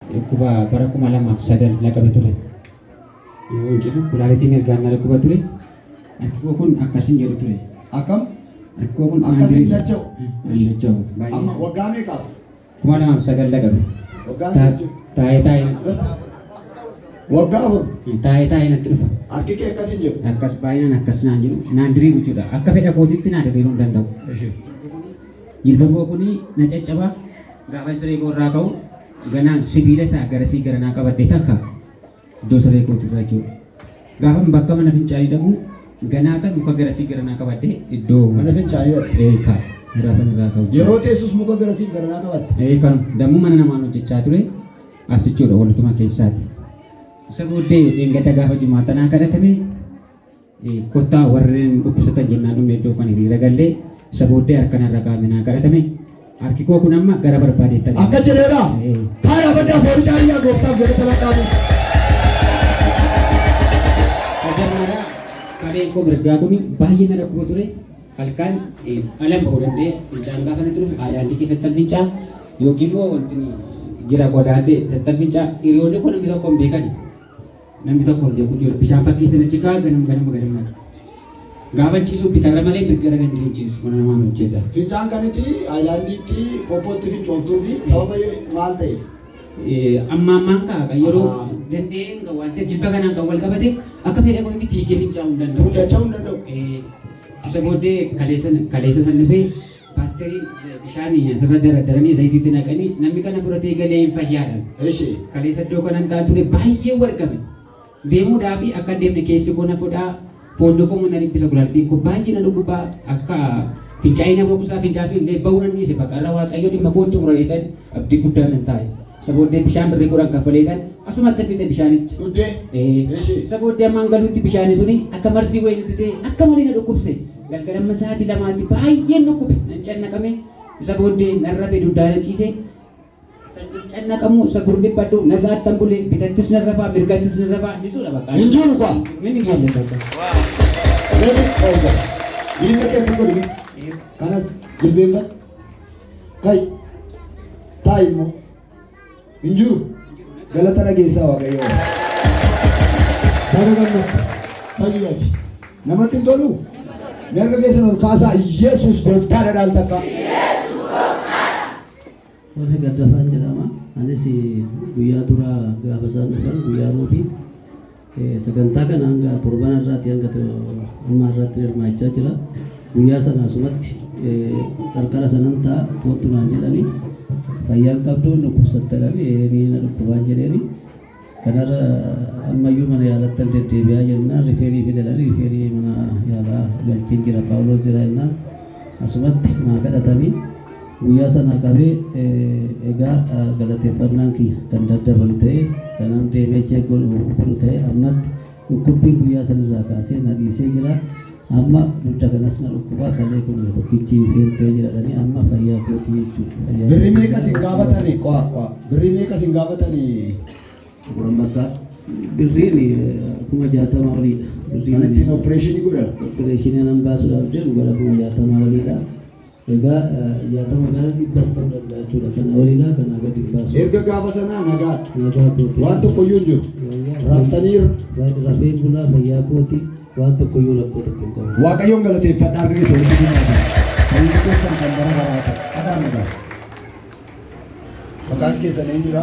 Dhukkuba bara 2009 na qabe ture. Yeroo ciisu kulaalitiin mirgaan na dhukkuba ture. Harki koo kun akkasin jedhu ture. Akkam? Harki koo kun Akkas hin dacha'u. Hin dacha'u. Baay'ee. Amma waggaa meeqaaf? 2009 na qabe. Waggaa meeqa jechuudha? Taa'ee taa'ee Waggaa 4. Taa'ee taa'ee natti dhufa. Harki kee akkas hin jedhu. Akkas baay'inaan akkas naan jedhu naan diriiru jechuudha. Akka fedha kootitti naa diriiruu hin danda'u. Jilba koo kuni na caccaba. Gaafa siree koo irraa ka'u ganaan sibiila isaa garasii garanaa qabadhee takka iddoo siree kooti irra jechuudha. Gaafa bakka mana fincaanii dhaqu ganaa kan muka garasii garanaa qabadhee iddoo Mana fincaanii dhaqxe. Eeka gaafa irraa ka'u. Yeroo teessus muka garasiif garanaa qabatte. Ee kan dammoo mana namaan hojjechaa ture as jechuudha walutuma keessaati. Isa booddee dheengadda gaafa jumaatanaa kadhatame kottaa warreen dhukkubsatan jennaan dhumne iddoo kan hiriira gallee isa booddee harka narra kaa'ame naa kadhatame. Harki koo kun amma gara barbaadeettan. Akka jedheera. Ee. Kaara baddaa foorichaa iyyaa gooftaaf galata laadhaamu. Ajarmaadha. Kaleen koo mirgaa kun baay'ee na dhukkuba ture. Halkan alan ba'uu danda'e fincaan gaafa natti dhufu aadaantii keessatti fincaa yookiin immoo wanti jira qodaa ta'e sattan fincaa hiriyoonni koo namni tokko hin beekani. Namni tokko hin beeku jiru. Bishaan fakkeetti achi kaa ganam ganama ganam naqa. Gaafa ciisu bitarra malee mirga irra danda'e ciisu mana namaan hojjeta. Fincaan kaniti aayilaandiitti poppootti fincooftuu fi sababa maal ta'eef? Amma ammaan kaa kan yeroo danda'een kan waan ta'eef jilba kanaan kan wal qabate akka fedha kootitti fiigee fincaa'uu hin danda'u. Guddachuu hin danda'u. Isa booddee kaleessa kaleessa san dhufee paasteriin bishaan asirra daraddaranii zayitiitti naqanii namni kana fudhatee galee hin fayyaadha. Eshi. Kaleessa iddoo kanan ta'a ture baay'ee wargame. Deemuudhaaf akka hin deemne keessi koo na fudhaa foolli koo na dhiphisa gulaalittiin koo baay'ee na dhukkubaa akka fincaa'ii na boksaa fincaa'ii illee ba'uu nan dhiise bakka irra waaqayyo dhimma koo xumurareetan abdii guddaan nan taa'e. Isa booddee bishaan birrii 10 kaffaleetan asumatti fixe bishaanicha. Dhuddee. Eshi. Isa booddee ammaan galuutti bishaani suni akka marzii wayii ta'e akka malee na dhukkubse. Galgala amma sa'aatii 2tti baay'een dhukkube nan cannaqame. Isa booddee nan rafe dugdaa na ciise. Cannaqamu isa gurdibbadhu na sa'aattan bule bitattis nan rafaa mirgattis nan rafaa ni suudha bakka. Hin jiru kwa. Minni keenya bakka. Reefu oolta. Miila kee akka godhu. Kanas jilbeenfadhu. Kai. Taa'i immoo. Hin jiru. Galata dhageessaa Waaqayyoo. Baga gammadde. Fayyadi. Namatti hin toluu? Mee harka keessan ol kaasaa Yesuus gooftaadha dhaal takka. Warri Gaddafaan jedhama. Anis guyyaa dura gaafa isaan dhufan guyyaa roobii sagantaa kana hanga torban irraatti hanga ammaa irraatti hirmaachaa jira. Guyyaa sana asumatti qarqara sanan ta'a kootu naan jedhani fayyaan qabdu dhukkubsattadhani ni na dhukkubaan jedheeni. Kanarra ammayyuu mana yaalattan deddeebi'aa jennaan rifeerii fidadhani rifeerii mana yaalaa galcheen jira Paawuloos jira jennaan asumatti naa kadhatanii guyyaa sanaa qabee egaa galateeffannaan kiyya kan daddabalu ta'e kanan deemee cheek godhu ta'e ammatti dhukkubbiin guyyaa sanirraa kaasee na dhiisee jira. Amma dugda kanas na dhukkubaa kalee kun tokkichi feeltee jedhanii amma fayyaa kootii jechuudha. Birrii meeqa sin gaafatani? Qo'a qo'a. Birrii meeqa sin gaafatani? Xuqur Ambassaa. Birriin 60,000 oliidha. Kan ittiin opereeshinii godhan. Opereeshinii nan baasuudhaaf deemu gara 60,000 oliidha. Egaa 60 gara dhibbas ta'uu danda'a jechuudha. Kana oliidha kanaa gadi hin baasu. Erga gaafa sanaa nagaadha. Nagaa kooti. Waan tokkoyyuu hin jiru. Raftaniiru. Rafee bulaa fayyaa kooti waan tokkoyyuu rakkoo tokko hin qabu. Waaqayyoon galateeffadhaa harka keessa walitti gumaata. Fayyina keessan kan bara baraa ta'u. Adaan nagaa. Maqaan keessan eenyudha?